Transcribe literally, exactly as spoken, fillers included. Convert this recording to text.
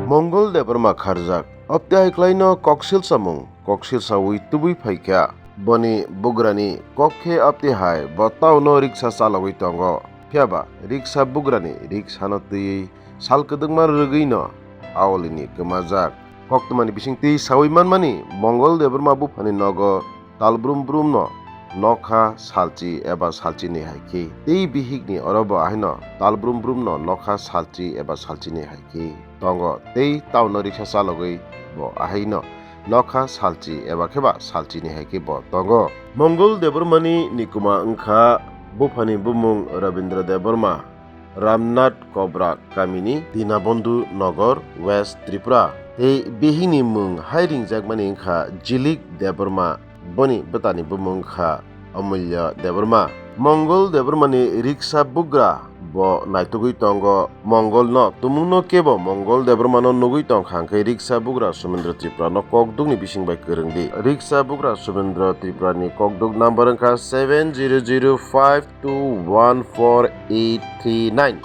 Mongol Debbarma kharjak. Abte hai khlaino koksil samung, koksil sawi tubui phaikha. Boni bugrani kok khe abte hai, bo taono riksa chalogwi tongo. Phiyaba riksa bugrani riksano twiwi sal kwdwkma rwgwino aolini kwmajak. Koktwmani bisingtwi sawi manmani, Mongol Debbarma buphani nogo talbrum brumno nokha salchi eba salchini hai khe, tei bihikni orobo ahaino talbrum brumno nokha salchi eba salchini hai khe tongo, tei taono riksa chalogwi bo ahaino nokha salchi eba kheba salchini hai khe bo tongo. Mongol Debbarmani nikuma wngkha buphani bumung Rabindra Debbarma, Ramnath Kobra kamini Dinabondhu Nagar, West Tripura. Tei bihikni mung hai ringjakmani wngkha Jilik Debbarma, boni bwtani bumung wngkha Amulya Debbarma. Mongol Debbarmani riksa bugra bo naitugwi tongo. Mongolno tumungno kebo Mongol Debbarmano nugwi tongkha hwnkhe riksa bugra Sumendra Tripurano kokdukni bising bai kwrwngdi. Riksa bugra Sumendra Tripurani kokduk number wngkha seven zero zero five two one four eight three nine.